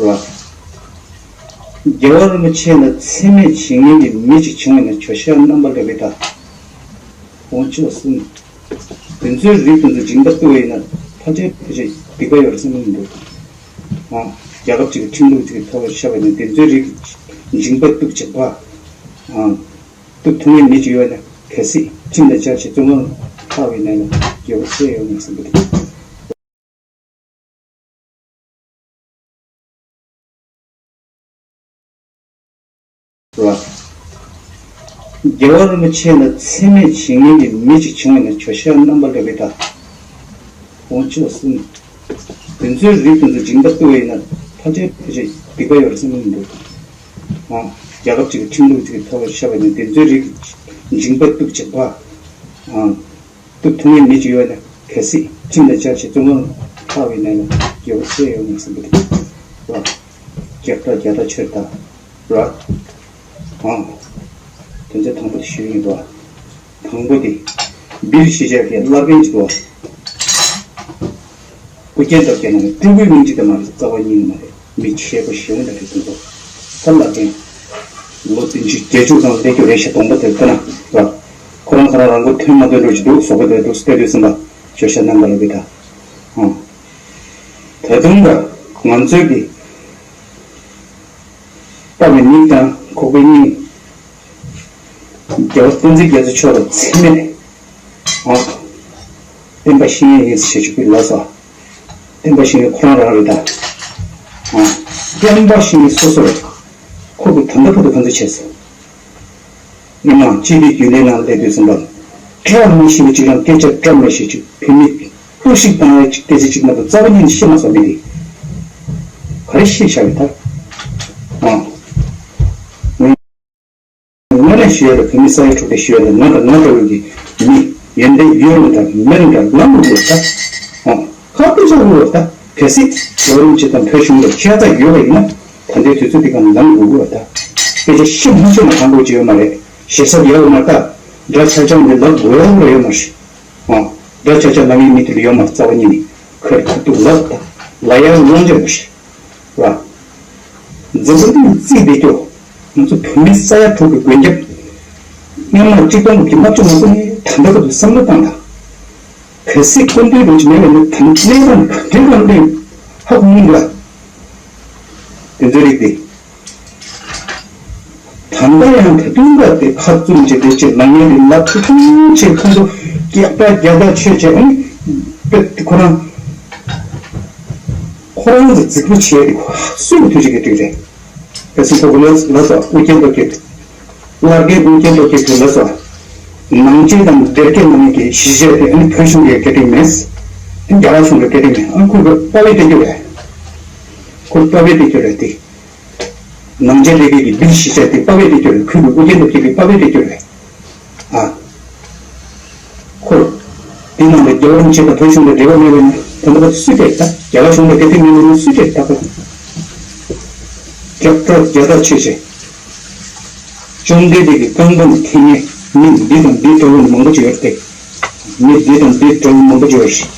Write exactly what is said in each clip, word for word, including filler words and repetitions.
རེད་བ། རྒྱལ་བ་རིན་པོ་ཆེ་ལ་མཚན་སྨད་བྱེད་མཁན་གྱི་མི་ཅིག་བྱུང་བ་ན། ཇོ་ཤཱཀ་རྣམ་པར་རྒྱལ་བའི་བདག་དབང་ཕྱུག་གསུམ། དེ་ཚོའི་རིགས་དེ་ཚོ་མཇིང་པ་གཏུགས་པ་ཡིན་ན། ཕལ་ཆེར་ཕལ་ཆེར་སྡིག་པ་ཡོད་རེད་བསམ་གྱི་མི་འདུག་ཨ། རྒྱལ་ཁབ་ཅིག་གི་ཁྲིམས་ལུགས་ཅིག་གི་ཐོག་ལ་བཤད་པ་ཡིན་ན། དེ་ཚོའི་རིགས་མཇིང་པ་གཏུགས་བྱེད་པ། ཨ། གཏུགས་ཐུབ་མཁན་མི་ཅིག་ཡོད་ན། གལ་སྲིད་ཁྲིམས་དང་བཅར་ཞིང་བཙོན་ཁང་ལྷག་པའི་ནང་ལ་འགྱོད་པ་སྐྱེ་ཡོང་ངེས་ཟེར་གྱི་འདུག་རེད་བ། རྒྱལ་བ་རིན་པོ་ཆེ་ལ་མཚན་སྨད་བྱེད་མཁན་གྱི་མི་ཅིག་བྱུང་བ་ན། ཇོ་ཤཱཀ་རྣམ་པར་རྒྱལ་བའི་བདག་དབང་ཕྱུག་གསུམ། དེ་ཚོའི་རིགས་དེ་ཚོ་མཇིང་པ་གཏུགས་པ་ཡིན་ན། ཕལ་ཆེར་ཕལ་ཆེར་སྡིག་པ་ཡོད་རེད་བསམ་གྱི་མི་འདུག་ཨ། རྒྱལ་ཁབ་ཅིག་གི་ཁྲིམས་ལུགས་ཅིག་གི་ཐོག་ལ་བཤད་པ་ཡིན་ན། དེ་ཚོའི་རིགས་མཇིང་པ་གཏུགས་བྱེད་པ། ཨ། གཏུགས་ཐུབ་མཁན་མི་ཅིག་ཡོད་ན། གལ་སྲིད་ཁྲིམས་དང་བཅར་ཞིང་བཙོན་ཁང་ལྷག་པའི་ནང་ལ་འགྱོད་པ་སྐྱེ་ཡོང་ངེས་ཟེར་གྱི་འདུག་ར། སྐྱབས་དང་རྒྱལ་དང་ཆོས་དང་། ར། ཨང་། དོན་ཚན་དང་པོ་དེ་ཞུས་ཡིན་པ། དང་པོ་དེ། བིར་ཞི་བྱེད་ཀྱི་བླ་རྒན་ཅིག་འདུག་ཨུ་རྒྱན་སྟོབས་རྒྱལ་ནང་སྤྲུལ་སྐུའི་མིང་ཅིག་དེ་མ་རེད། རྩ་བ་ཉིད་ནས་མ་རེད། མི་ཆེ་པོ་ཞེ་པོ་འདྲ་རེད་འདུག་ད་བླ་རྒན། ལོ་བདུན་ཅུ་བརྒྱད་ཅུ་སྒང་སླེབས་རྒྱུ་རེད་ཤག་དགོངས་པ་དེར་ལྟ་ན། ར། ཁོ་རང་ཁོ་རང་རང་མགོ་ཐོན་མ་ཐོན་འགྲོ་གི་འདུག་བཟོ་པ་དེར་འདུག་སྟེ་དུས་ཙམ་པ། ཇོ་ཤཱཀ་རྣམ་པར་རྒྱལ་བའི་བདག་ཨང་། ད་དུང་ད་ང་ཚོའི་གི་དཔའ་བའི་མིག་དང་ཁོག་པའི་སྙིང་། རྒྱལ་བ་བསྟན་འཛིན་རྒྱ་མཚོ་མཆོག་ལ་མཚན་སྨད། ཨང་། བསྟན་པ་བཤིག་མཁན་ཡིན་ཞེས་ཞུ་གི་ལགས་སོ། བསྟན་པ་བཤིག་མཁན་ཁོ་རང་རང་རེད་ད། ཨང་། བསྟན་པ་བཤིག་མཁན་སོ་སོ་རེད། ཁོ་གིས་ད་ལྟ་བར་དུ་ག་ཚོད་བྱས་སོང་། སྔོན་མ་སྤྱི་པའི་རྒྱུན་ལས་ནང་སླེབས་དུས་ཙམ་པ། བཀྲ་མི་ཤིས་པའི་ཅིག་རང་སྐད་ཆ་བཀྲ་མི་ཤིས་ཅིག་བོད་མི་གཏོར་བཤིག་བཏང་བའི་ཅིག་སྐད་ཆ་ཅིག་མ་གཏོགས་རྩ་བ་ཉིད་ནས་བཤད་མ་སོང་མི་དེ། ག་རེ་བཤད་བཞག་ཡོད་ད། ཨང་། དངོས་གནས་ཞུ་ཡ་ལ་བོད་མི་ས་ཡ་དྲུག་དེ་ཞུ་ཡ་ལ། ང་དང་ང་འདྲ་བོ་གི་མི་ཡོན་ཏན་ཡོད་རུང་འདྲ་མེད་རུང་འདྲ་ལངས་དགོས་ཀྱི་རེད་ད། ཨང་། ཁ་སྤུ་ཆག་དགོས་རེད་ད། གལ་སྲིད་རྒྱལ་བ་རིན་པོ་ཆེ་དང་བོད་གཞུང་ལ་ཤ་ཚ་ཡོད་པ་ཡིན་ན། ད་ལྟའི་དུས་ཚོད་འདི་ག་ལངས་དགོས་ཀྱི་རེད་ད། སྐད་ཆ་བཤད་མ་བཤད་ན་གང་དགོས་ཀྱི་ཡོད་མ་རེད། ཞེ་ས་ཡོད་མ་རེད་ད། དགྲ་ཆ་ཆང་འདི་ལབ་དགོས་ཡ་རེ་ཡོད་མ་རེད། ཨང་། དགྲ་ཆ་ཆང་ལབ་མཁན་མི་དེ་ལ་ཡོད་མ་རེད། རྩ་བ་ཉིད་ནས་ཁོས་ཁ་ཐུག་ལབ་ད། ལབ་ཡ་དབང་ཆ་མ་རེད། ར། འཛམ་བུ་གླིང་རྩིས་བསྡད་རྒྱུ། ང་ཚོ་བོད་མི་ས་ཡ་དྲུག་གི་མགོན་སྐྱབས། སྔོན་མ་གཅིག་སྟོང་དགུ་བརྒྱ་ལྔ་བཅུ་ང་གསུམ་ནས་ད་ལྟ་བར་དུ་བསམ་བློ་བཏང་དང་། གལ་སྲིད་སྐུ་མདུན་རིན་པོ་ཆེ་མེད་པ་ཡིན་ན། ད་གནས་སྟངས་ག་འདྲའི་སྒང་སླེབས་ཧ་གོ་མི་འདུག་ལ། དེ་ཚོའི་རིགས་དེ། ད་ལྟ་ཡང་ད་དུང་ད་དེ་ཁ་བཙུམ་བྱས་དེ་ཅིག་ལབ་མཁན་རེད་ལབ། ཐུབ་ཐུབ་བྱས་ཁོང་ཚོ་སྐྱག་པ་རྒྱ་དག་ཆོས་བྱས། ཨ་ནི་དཔེ་ཁོ་རང་ཁོ་རང་ཚོ་རྫིག་པོ་བྱས་ཏེ་སུས་མི་ཐུབ་ཅིག་གི་སྒྲིག་རེད། གལ་སྲིད་ཁོ་གི་ལ་ལ་སོགས་ཨུ་རྒྱན་སྟོབས་རྒྱལ། བླ་རྒན་ཨུ་རྒྱན་སྟོབས་རྒྱལ་གྱི་ལ་སོགས་ནང་ཆོས་དང་སྡེ་དགེ་ནང་གི་གཞིས་བྱས་ཏེ། ཨ་ནི་བོད་གཞུང་གི་སྐད་སྒྲིག་མེད། རྒྱ་གར་གཞུང་གི་སྐད་སྒྲིག་མེད། ཨ་ཁོ་གི་དཔའ་བོའི་སྟེང་རྒྱུ་རེད། ཁོ་དཔའ་བོའི་སྟེང་རྒྱུ་རེད་དེ། ནང་ཆོས་སྡེ་དགེ་གི་བིར་ཞི་བྱས་ཏེ་དཔའ་བོའི་སྟེང་རྒྱུ་རེད། ཁོ་གི་ཨུ་རྒྱན་སྟོབས་རྒྱལ་གྱི་དཔའ་བོའི་སྟེང་རྒྱུ་རེད། ཨ། ཁོ། དེ་ནང་ལ་རྒྱལ་བ་རིན་པོ་ཆེ་དང་བོད་གཞུང་དང་འབྲེལ་བ་མེད་པ་ཡིན་ན། ད་ལྟ་བར་དུ་སུས་སྤྲད་ད། རྒྱ་གར་གཞུང་ལ་སྐད་སྒྲིག་མེད་པ་ཡིན་ན་སུས་སྤྲད་ད་ཁོ། སྐྱབས་གྲོགས་རྒྱ་དར་ཆོས་ཆེ། བཅོམ་ལྡན་འདས་ཀྱི་བཀའ་འབུམ་འཐེན་མཁན་མི་འདི་དང་འདི་འདྲ་བོ་མང་པོ་ཅིག་ཡོད་རེད་དེ། མི་འདི་དང་འདི་འདྲ་བོ་མང་པོ་ཅིག་ཡོད་རེད།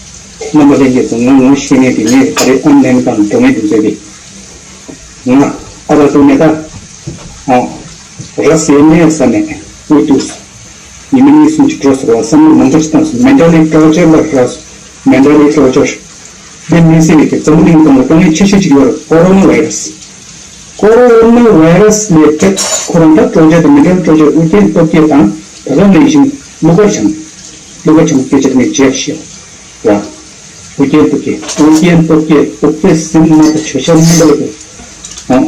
རྣམ་པ་ལྷན་རྒྱས་ཚོ། ང་ངོ་ཤེས་མཁན་དེ་ངས་ད་རེས་ཨམ་ལན་དང་སྒྲོན་མེ་འདི་ཚོ་དེ། ང་ཨ་ར་ཏུ་མེ་ད། ཨོ། ར་སེ་ནེ་ས་ནེ་ཨུ་ཏུ་སུ། ཉི་མ་གཉིས་གསུམ་གྱི་འགྲོ་ཟེར་བ་བསམ་བློ་མང་པོ་ཞིག་བཏང་སོང་། མེན་ཊལ་ཊོར་ཅར་ལ་ར་སོང་། མེན་ཊལ་ཊོར་ཅར། དེ་མི་སྲིད་པའི་གི་འཛམ་བུ་གླིང་སྟེང་ལ་དཀའ་ངལ་ཆེ་ཤོས་ཅིག་ཡོད་རེད། ཀོ་རོ་ན་བྷའི་ར་སི། ཀོ་རོ་ན་བྷའི་ར་སི་ལས་ཏེ་ཁོ་རང་ད་ཊོར་ཅར་དང་མེན་ཊལ་ཊོར་ཅར་ཨུ་རྒྱན་སྟོབས་རྒྱལ་དང་། ད་ག་ནང་བཞིན་ཀླུ་མཁར་བྱམས། ཀླུ་མཁར་བྱམས་སྐད་ཆ་དེ་ནས་བརྗེད་ཤིག་ཡ། ཨུ་རྒྱན་སྟོབས་རྒྱལ། ཨུ་རྒྱན་སྟོབས་རྒྱལ་ཨུ་པེ་སིན་མ་ད་ཆོས་ཤ་མི་འདྲ་བ་དེ། ཨོ།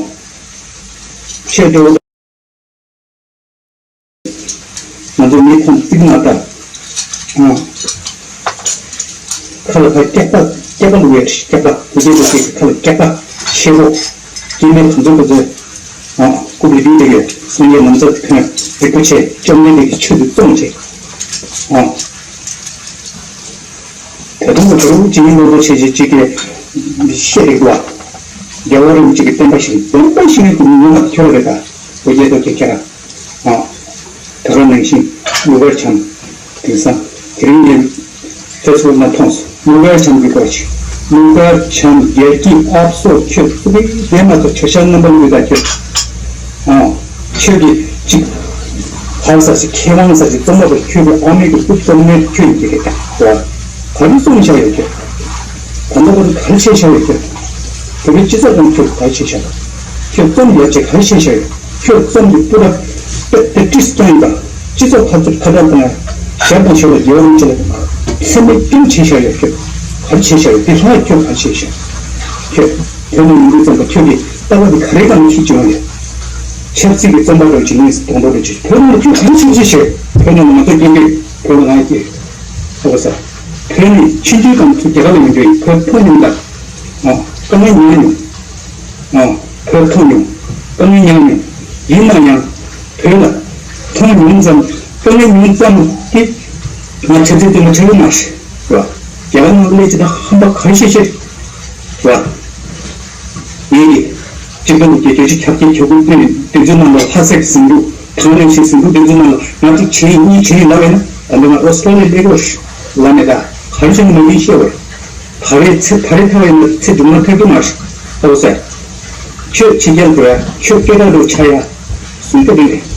ཆེ་འགྲོ། ང་ཚོ་མི་ཁོང་གཅིག་མ་ད། ཨ། ཁ་ལ་ཁ་སྐྱག་པ་སྐྱག་པ་ལུག་ཡ་སྐྱག་པ། ཨུ་རྒྱན་སྟོབས་རྒྱལ་གྱི་ཁ་ལ་སྐྱག་པ་ཆེ་པོ། སྐྱེ་དམན་གང་ཚོད་ག་ཚོད། ཨ། རྐུབ་ལ་རྒྱུག་བསྡད་ཡོད། སངས་རྒྱས་ནམ་མཚར་དེ་ཁོན་རིག་པ་ཆེ། བཅོམ་ལྡན་འདས་ཀྱི་ཆོས་དེ་བཙོང་བྱེད། ཨ། ད་དུང་ད་རུང་ཇི་ཡིན་ལོ་ལོ་ཆེ་ཆེ་གཅིག་གིས་བཤད་རེད་འདུག་བ། རྒྱལ་བ་རིན་པོ་ཆེ་གི་བསྟན་པ་བཤིག། བསྟན་པ་བཤིག་ནས་ཀུན་ཉོན་མ་ཁྱོད་རེད་ད། ཨུ་རྒྱན་སྟོབས་རྒྱལ་ཁྱེད་རང་། ཨ། ད་ག་ནང་བཞིན་ཀླུ་མཁར་བྱམས། དེང་སང་དེ་རིང་ངས་ཕེ་སི་བུག་ནང་མཐོང་སོང་། ཀླུ་མཁར་བྱམས་ཀྱི་སྐོར་ཅིག་ལུང་དཀར་བྱམས་རྒྱལ་སྐྱིད་ཨབ་སོ་ཁྱོད་སུ་གི་དེ་མ་ཐག་ཆོས་ཤ་རྣམ་པ་ལུས་ད་ཁྱོད། ཨོ། ཁྱོད་ཀྱི་གཅིག་ཕར་ས་ཞིག་ཁེ་དབང་ས་ཞིག་རྩོམ་པ་པོ་ཁྱོད་ཀྱི་ཨ་མའི་གི་སྐུ་རྩོམ་མཁན་ཁྱོད་ཡིན་གྱི་རེད་ད། ག་རེ་རྩོམ་བཞག་ཡོད་ཁྱོད། ད་ལྟ་བར་ག་རེ་བྱས་བཞག་ཡོད་ཁྱོད། བོད་པའི་སྤྱི་ཚོགས་ནང་ཁྱོད་ག་རེ་བྱས་བཞག་ཡོད། ཁྱོད་རྩོམ་ཡག་ཅིག་ག་རེ་བྱས་བཞག་ཡོད། ཁྱོད་རྩོམ་གྱི་སྤུ་ར་དཔེ་དེ་ཏིས་སྟོན་དང་སྤྱི་ཚོགས་འཐབ་རྩོད་ཁ་བྲལ་དང་ཞབས་དང་ཞབས་ལ་རྒྱལ་བ་རིན་པོ་ཆེ་ལ་སེམས་མེད་སྐྱོན་བྱས་བཞག་ཡོད་ཁྱོད། ག་རེ་བྱས་བཞག་ཡོད། དེ་ལྷག་ཁྱོད་ག་རེ་བྱས་བཞག་ཁྱོད་བོད་ནང་མི་འདུག་ཙམ་པ་ཁྱོད་ཀྱི་ལྟ་བ་འདི་ག་རེ་གང་ཁྱི་བྱུང་ཡོད། ཆབ་སྲིད་ཀྱི་རྩོམ་པ་འདྲ་བྱེད་ངེས་སུ་གཏོང་འདོད་འདྲ་བྱེད་བོད་ནང་ལ་ཁྱོད་ག་རེ་བྱས་བཞག་བྱས་བོད་ནང་ལ་ང་ཚོ་སྐྱེ་འདོད་བོད་ལ་ང་སྐྱེ། ཨོ་ས། བོད་ནི་ཕྱི་འབྲེལ་གང་ཚུ་རྒྱ་གར་ལ་ཡོང་རྒྱུ་ཡིན་བོད་ཐོག་ཉུང་དང་། ཨོ། དཀའ་ངལ་མྱངས་མྱོང་། ཨོ། བོད་ཐོག་མྱོང་། དཀའ་ངལ་མྱངས་མྱོང་། ཡིན་ན་ཡང་། བོད་ལ། ཐོག་མྱོང་ཙམ། དཀའ་ངལ་མྱོང་ཙམ་གྱིས། ང་ཆབ་སྲིད་དེ་ང་ཆགས་ཀྱི་མ་རེད། རེད་བ། རྒྱ་གར་ནང་སླེབས་ཀྱི་ད་ཧམ་པ་ག་རེ་བྱེད་ཤེས། རེད་བ། ངེད་ཀྱི། གཅིག་སྟོང་དགུ་བརྒྱ་བརྒྱད་ཅུ་གྱ་བརྒྱད་གྱ་དགུ་དེ་དེ་ཚོའི་ནང་ལ་ལྷ་སའི་ཟིང་འཁྲུག་ཐང་ལེན་ཞིག་ཟིང་འཁྲུག་དེ་ཚོའི་ནང་ལ་ང་གཅིག་བྱེད་ཡིན་གཉིས་བྱེད་ཡིན་ལབ་ཡིན་ན་ད་ལྟ་ང་ཨོ་སི་ཀྲོ་ལི་ཡ་སླེབས་དགོས་ཤག་ལབ་མེད་ད་ག་རེ་བྱེད་ན་མ་ཡིན་ཤེས་བར། ད་རེས་ཚེ་ད་རེས་ཐར་བ་ཡིན་ན་ཚེ་སྒྲུང་མ་ཐར་གྱི་མ་རེད། ཨོ་ཟེར། ཁྱོད་ཕྱི་རྒྱལ་འགྲོ་ཡ་ཁྱོད་སྐད་གྲགས་འགྲོ་ཆགས་ཡ། སུས་བཀའ་དྲིན་རེད།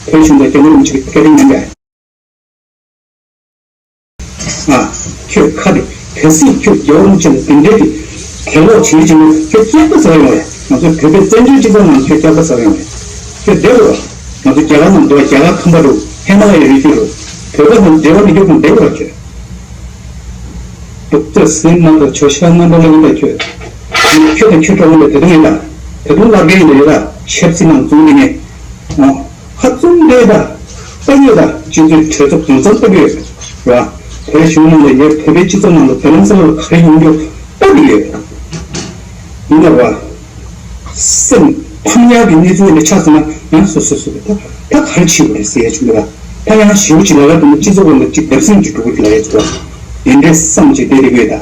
བོད་གཞུང་དང་རྒྱ་ནག་མི་ཆོས་ཀྱི་བཀའ་དྲིན་ཉམས་ཡ། ཨ། ཁྱོད་ཁ་དེ་གལ་སྲིད་ཁྱོད་རྒྱལ་བ་རིན་པོ་ཆེ་ལ་དེ་འདྲའི་གི་གྱེན་ལོག་བྱེད་ཀྱི་ཡོད་ཁྱོད་སྐྱག་པ་ཟ་ཡོང་བས་ང་ཚོ་བོད་པའི་བཙན་བྱོལ་སྤྱི་ཚོགས་ནང་ཁྱོད་སྐྱག་པ་ཟ་ཡོང་བས་ཁྱོད་བསྡད་རོགས། ང་ཚོ་རྒྱ་གར་ནང་འགྲོ་རྒྱ་གར་ཁམས་པ་རུ་ཧི་མ་ལ་ཡའི་རི་རྒྱུད་རུ་བོད་པ་དང་འབྲེལ་བ་མི་འགྱུར་གང་བསྡད་རོགས་ཁྱོད། སྡུག་ཚོད་ཟིན་མ་ཐག་ཆོ་ཤ་རྣམ་པ་ལ་ཡིན་པ་ཁྱོད། ཁྱོད་དང་ཁྱོད་གྲོགས་པོ་ལ་ད་དུང་ཡིན་ད། ད་དུང་བླ་རྒན་ཡིན་ད་ཡོད་ད་ཆབ་སྲིད་ནང་འཛུལ་ནས་ངས། ཧ་ཙུམ་འདྲེ་ད། ལྟ་ཡོད་ད། སྤྱི་ཚོའི་གྲོས་ཚོགས་གང་འཚམ་ལྟ་གི་ཡོད། ར། བོད་གཞུང་ནང་ལ་ཡོད་བོད་པའི་སྤྱི་ཚོགས་ནང་ལ་བོད་ལམ་སང་ལ་ག་རེ་ཡོང་རྒྱུ་ལྟ་གི་ཡོད། ཡིན་ད་བ། སེམས་ཕམ་ཡག་གི་གནས་ཚུལ་འདི་ཆགས་སོང་ན་ཡང་སོ་སོ་སོ་ད་ད་ག་རེ་བྱེད་དགོས་རེད་ཟེར་ཡ་བྱུང་གི་ད་ད་ཡང་ཞེ་པོ་ཅིག་ལ་ལ་དུ་ནི་སྤྱི་ཚོགས་ཀུན་ལ་ཅིག་བརྡབ་གསིག་ཅིག་འགྲོ་གི་ལ་ཡ་ཚོ་ད་དེ་འདྲའི་བསམ་ཅིག་བསྡད་དེ་གི་ད་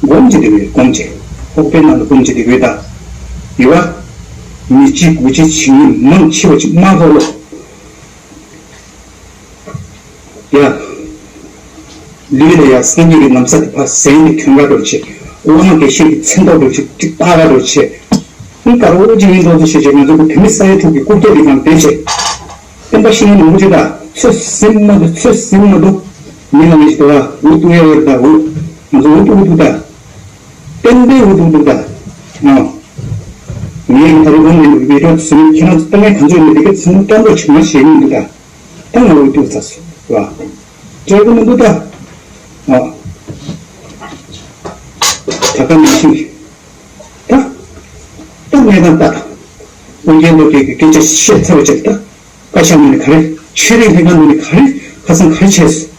སྒོམ་ཅིག་བསྡད་གི་སྒོམ་ཅིག་ཧོག་པའི་ནང་ལ་སྒོམ་ཅིག་བསྡད་གི་ད་ཡོད་བ། མི་གཅིག་དགུ་གཅིག་བྱེད་མི་མང་ཆེ་བ་ཅིག་དམག་འཁོར་ལོ། ཡ། ལུས་ལ་ཡ་སེམས་ཉིད་ཀྱི་ན་བཟའ་དེ་ཕར་ཟན་གྱི་གྱོན་ག་འགྲོ་ཆེ། དབང་དགེ་བཤེས་ཀྱི་མཚན་ཐོག་འགྲོ་ཆེ་གཅིག་ལྟ་ག་འགྲོ་ཆེ། ཁོང་དཀར་པོ་ཅིག་ཡིན་མདོག་ཏུ་བྱེད་ཆེ་ང་ཚོ་གི་བོད་མི་ས་ཡ་དྲུག་གི་རྐུབ་བཀྱག་དེ་གང་བསྡད་ཆེ། བསྟན་པ་ཤེས་ཡོན་མང་པོ་ཅིག་ད་ཚོད་ཟིན་མ་འདུག་ཚོད་ཟིན་མ་འདུག་མི་ལ་མི་ཞིག་འདུག་ཨ་འུ་ཐུག་ཡ་ཡོད་ད་འུ། ང་ཚོ་འུ་ཐུག་འུ་ཐུག་ད། ཏན་ཏན་འུ་ཐུག་འུ་ཐུག་ད། ཨ། ངས་ད་རེས་དགོང་ནས་བི་ཌིའོ་བཟོས་ཁྱེད་རང་ཚོ་ལྟ་མཁན་གང་ཚོད་ཡོད་མེད་དེ་ག་ཚོད་སྐམ་པོ་བྱུང་བ་ཞེས་ཡོང་འདུག་ད། ད་ང་འུ་ཐུག་ཚར་སོང་ར། སྤྲད་གི་མི་འདུག་ད། ཨ། ད་ག་ནང་བཞིན། ད། ད་ངས་ད་ད། དབུ་རྒྱན་སྟོབས་རྒྱལ་གྱི་སྐད་ཆ་བཤད་ཚར་བ་བྱས་ད། བཀའ་ཤག་ནང་ནས་ག་རེ། ཆོས་རིག་ལྷན་ཁང་ནང་ནས་ག་རེ། ཁ་སང་ག་རེ་བྱས་སོང་།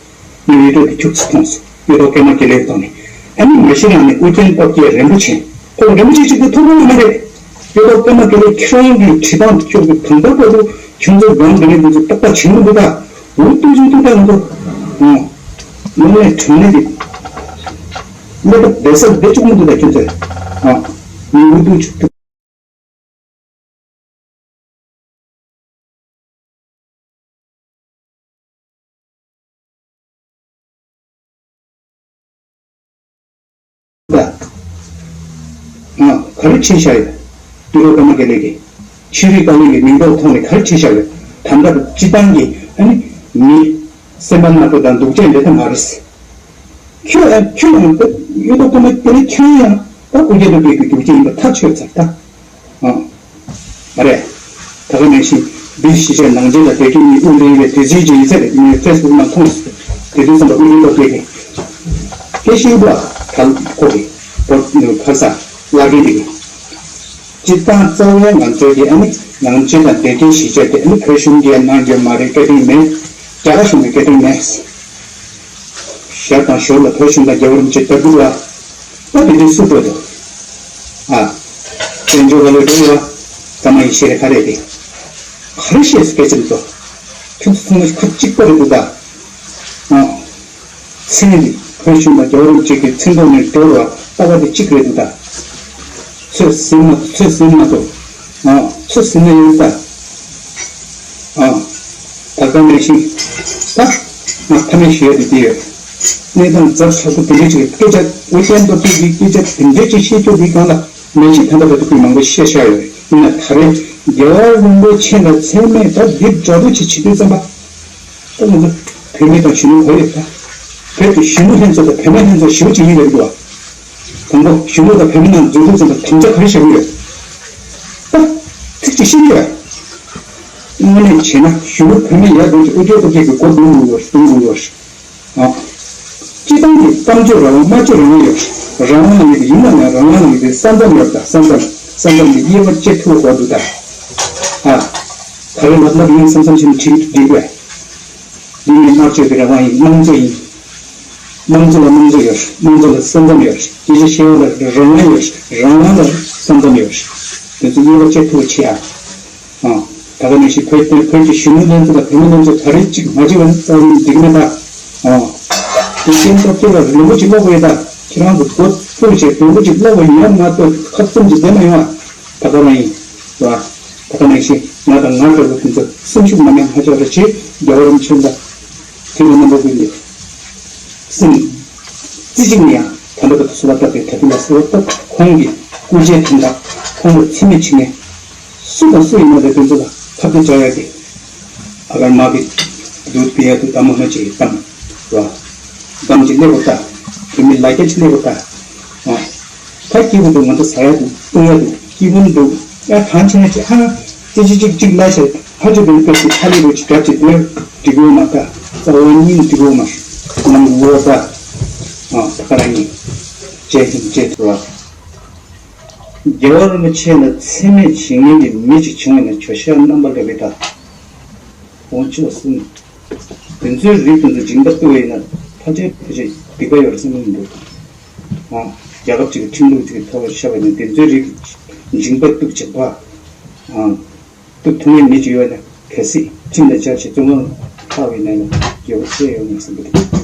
ངས་ཡོད་དོ་དེ་ཁྱུག་ཙམ་མཐོང་སོང་། གཡུ་ཐོག་ཀརྨ་དགེ་ལེགས་ཐོག་ནས། ཨ་ནི་མ་གཞི་རང་ནས་ཨུ་རྒྱན་སྟོབས་རྒྱལ་རིན་པོ་ཆེ། ཁོ་ལ་རིན་པོ་ཆེ་གཅིག་དེ་ཐུག་པ་མ་རེད། གཡུ་ཐོག་ཀརྨ་དགེ་ལེགས་ཁྱེད་རང་གི་བྲིས་ཐང་ཁྱོད་ཀྱི་དང་པོ་པོ་དུ་ཁྱོད་ཚོ་རང་འདི་ནས་འདི་ཚོ་རྟོག་པ་བྱེད་མི་འདུག་ད། འུ་ཏུ་ཅུ་ཏུ་ད་འདུག་ཨོ། ནང་ནས་དྲང་གནས་ཀྱི། སླེ་པ་བསྡད་ས་བསྡད་བཅུག་མི་འདུག་ད་ཁྱོད་ཚོས། ཨོ། མི་འུ་ཏུ་ཅུ་ཏུ། ད། ང་ག་རེ་བྱས་བཞག་ཡོད། ཏི་རུ་ཀ་མ་དགེ་ལེགས་ཀྱིས། ཆོས་རིག་བཀའ་བློན་གྱི་མིང་འདོགས་ཐོག་ནས་ག་རེ་བྱས་བཞག་ཡོད། ད་ལྟ་སྤྱི་བཏང་གི་ཨ་ནི་མི་སེམས་པ་ནག་པོ་དང་སྡུག་ཅག་འདྲ་ད་མ་རེད། ཁྱོད་ཨ་ཁྱོད་ཡང་ད་གཡུ་ཐོག་ཀརྨ་དགེ་ལེགས་ཁྱོད་ཡང་ད་ཨུ་རྒྱན་སྟོབས་རྒྱལ་གྱི་རྒྱུག་ཁྱི་ཡིན་པ་ཐག་ཆོད་ཚར་ད། ཨང་། མ་རེད། ད་ག་ནང་བཞིན་འདི་གཞིས་བྱེས་ནང་ཆེན་དང་སྡེ་དགེ་གཉིས་དབུ་འཛིན་པའི་དུས་ཚོད་ཅིག་ཡིན་ས་རེད། ངས་ཕེ་སི་བུག་ནང་མཐོང་སོང་། དེ་དུས་ཙམ་པ་དབུ་འཛིན་སྟོབས་རྒྱལ་གྱིས་སྐད་ཆ་ཡིན་པ་ད་ཁོ་གིས་བོད་ནས་ཕར་ས་བླ་རྒན་དེ་གིས་སྤྱི་བཏང་རྩ་བའི་ང་ཚོའི་གི་ཨ་ནི་ནང་ཆེན་དང་སྡེ་དགེ་གཞིས་བྱེས་དེ་ཨ་ནི་བོད་གཞུང་གིས་གནང་རྒྱུ་མ་རེད། བཀའ་དྲིན་མེད། རྒྱ་གར་གཞུང་གི་བཀའ་དྲིན་མེད། ཞབས་དང་ཞོར་ལ་བོད་གཞུང་དང་རྒྱལ་བ་རིན་པོ་ཆེ་ལྟ་བུ་ལ། ད་དེ་དུས་སུ་འགྲོ་འདུག་ཨ། བཙན་བྱོལ་བ་ལ་འགྲོ་བ། ཀརྨ་ཡེ་ཤེས་རེད་ག་རེ་རེད། ག་རེ་བཤད་སུ་སྐད་ཆ་མི་ཚོ། ཁྱོད་ཚོ་ཚང་མ་ཁ་གཅིག་པ་རེད་འདུག་ད། ཨ། མཚན་ནི་བོད་གཞུང་དང་རྒྱལ་བ་རིན་པོ་ཆེ་གི་མཚན་ཐོག་ནས་འགྲོ་བ་ལྟ་བ་དེ་གཅིག་རེད་འདུག་ད། ཚོད་ཟིན་མ་ཚོད་ཟིན་མ་ཐུབ། ཨ། ཚོད་ཟིན་ན་ཡོད་ད། ཨ། ད་ག་ནང་བཞིན། ད། ང་ཐ་མའི་ཞུ་ཡ་དེ་འདི་ཡོད། གནས་སྟངས་ཛ་དྲག་པོ་དེ་འདྲའི་ཅིག་སྐད་ཆ་ཨོ་རྒྱན་སྟོབས་རྒྱལ་གྱི་སྐད་ཆ་དེ་འདྲའི་ཅིག་བཤད་རྒྱུ་དེའི་སྒང་ལ་མི་གཅིག་ད་ལྟ་བར་དུ་ཁོས་མང་པོ་བཤད་བཞག་ཡོད་རེད། ཡིན་ན་ད་རེས་རྒྱལ་བ་རིན་པོ་ཆེ་ལ་མཚན་སྨད་ད་འདི་འདྲ་པོ་ཅིག་བྱེད་དུས་ཙམ་པ། ད་ང་ཚོ་བོད་མི་དང་གཞོན་ནུ་ག་རེ་ཡོད་ད། བོད་ཀྱི་གཞོན་ནུ་ལྷན་ཚོགས་དང་བུད་མེད་ལྷན་ཚོགས་ཞེ་པོ་ཅིག་ཡིན་པ་རེད་འདུག་བ། དང་པོ་གཞོན་ནུ་དང་བུད་མེད་རྣམས་འཛུལ་དུས་ཙམ་པ་དམ་བཅའ་ག་རེ་བཞག་གི་ཡོད། ད་ཚིག་གཅིག་བཤད་ཀྱི་ཡོད། དངོས་གནས་བྱས་ན་གཞོན་ནུ་བུད་མེད་ཡར་འགྲོ་ཅིག་ཨོ་རྒྱན་སྟོབས་རྒྱལ་གྱི་མགོ་རྡུང་དགོས་ཡོད་རེད། རྡུང་དགོས་ཡོད་རེད། ཨ། སྤྱི་བཏང་གི་གཏམ་བརྗོད་རང་དབང་སྨྲ་བརྗོད་རང་དབང་ཡོད་རེད། རང་དབང་ལབ་ཡོད་དེ་ཡིན་ན་ཡང་རང་དབང་ལབ་ཡོད་དེ་ས་མཚམས་ཡོད་རེད། ད་ས་མཚམས་ས་མཚམས་ཀྱི་དབྱེ་བ་བཅད་ཐུབ་དགོས་འདུག་ད། ཨ། ད་རེས་ང་ལབ་ཡིན། ས་མཚམས་ཕྱིན་ཁྲིམས་འགྲིག་པས། འདི་ནི་སྨྲ་བརྗོད་ཀྱི་རང་དབང་ཡིན། དམངས་གཙོ་ཡིན། དམངས་གཙོ་ལ་དམངས་གཙོ་ཡོད་རེད། དམངས་གཙོ་ལ་ས་མཚམས་ཡོད་རེད། སྐད་ཆ་བཤད་པ་ལ་རང་དབང་ཡོད་རེད། རང་དབང་ལ་ས་མཚམས་ཡོད་རེད། དེ་ཚོ་དབྱེ་བ་བཅད་ཐུབ་པ་བྱེད་ཨ། ཨ། ད་ག་ནང་བཞིན་བོད་བོད་ཀྱི་གཞོན་ནུ་ལྷན་ཚོགས་དང་བུད་མེད་ལྷན་ཚོགས་ད་རེས་གཅིག་མ་བྱས་པ་ནི་རྩ་བ་ནས་འགྲིག་མེད་ད། ཨ། དེ་རྐྱེན་སྟོབས་རྒྱལ་ལ་ལུང་པ་གཅིག་ཀློག་དགོས་ད། ཁྱེད་རང་ཚོ་མགོ་བཙུགས་བྱས་ལུང་པ་གཅིག་ཀློག་དགོས་ཡོད་མ་གཏོགས་ཁ་བཙུམ་གྱི་བསྡད་མ་ཡོང་ཨ། ད་ག་རང་ཡིན། རེད་བ། ད་ག་ནང་བཞིན་ང་དང་ང་འདྲ་བོ་དེ་ཚོ་སེམས་ཤུགས་མ་ཉམས་ཧ་ཅང་རེ་བྱེད། རྒྱལ་བ་རིན་པོ་ཆེ་ལ་དེ་ལ་རྣམ་པ་ཀུན་ནས་སེམས་རྩེ་གཅིག་ནས་ཡང་ད་ལྟ་བར་དུ་གསོལ་བ་བཏབ་པའི་ད་ཐེངས་ལ་གསོལ་བ་བཏབ། ཁོང་གི་སྐུ་ཕྱྭའི་དོན་དག་ཁོང་ལ་འཚེ་མེད་ཆིངས་ནས་སུ་དང་སུ་ཡིན་ན་རེད། དེ་ཚོ་ལ་ཐབས་ཤེས་བྱ་ཡག་གི་ཨ་གར་མ་གི་དུ་པི་ཡ་དུ་དམ་མ་ཅེ་དམ་ར་དམ་ཅེ་ལེགས་པོ་ལྟ། དེ་མི་ལ་རྒྱ་ཅེ་ལེགས་པོ་ལྟ། ཨ། ད་སྐྱིད་པོ་འདུག་ང་ཚོ་ཟ་ཡ་འདུག་བཏུང་ཡ་འདུག་སྐྱིད་པོ་འདུག་ཡ་གང་བྱས་ན་ཅིག་ཧ། ཅི་ཅི་ཅིག་ཅིག་ལ་ཞེས་ཧ་ཅི་པའི་སྐབས་ཀྱི་ཁ་ལི་རུ་ཅིག་གྲབས་ཅིག་དེ་འགྲིག་གི་ཡོད་མ་ད། རྩ་བ་ཉིད་འགྲིག་གི་ཡོད་མ། ནང་ལོ་ད། ཨ་ད་ག་རང་ཉིད་བྱས་ཤིང་བྱས་ཐུབ་ལ། རྒྱལ་བ་རིན་པོ་ཆེ་ལ་འཚེ་མེད་བྱེད་མཁན་གྱི་མི་ཅིག་བྱུང་བ་ན་ཇོ་ཤཱཀ་རྣམ་པར་དགའ་བའི་ད། དཀོན་མཆོག་གསུམ། དེ་ཚོའི་རིགས་དེ་ཚོ་འཇིགས་པ་གཏུགས་པ་ཡིན་ན་ཕལ་ཆེར་ཕལ་ཆེར་སྡིག་པ་ཡོད་རེད་བསམ་གྱི་མི་འདུག་ཨ། རྒྱལ་ཁབ་ཅིག་གི་ཁྲིམས་ལུགས་ཅིག་གི་ཐོག་ལ་བཤད་པ་ཡིན་ན་དེ་ཚོའི་རིགས་འཇིགས་པ་གཏུགས་བྱེད་པ། ཨ། གཏུགས་ཐུབ་མཁན་མི་ཅིག་ཡོད་ན་གལ་སྲིད་ཁྲིམས་ལ་སྦྱར་བྱས་བཙོན་ཁང་ལྷག་པའི་ནང་ལ་ཡོད་པ་བཤད་ཡོད་ངེས་བསམ་གྱི་འདུག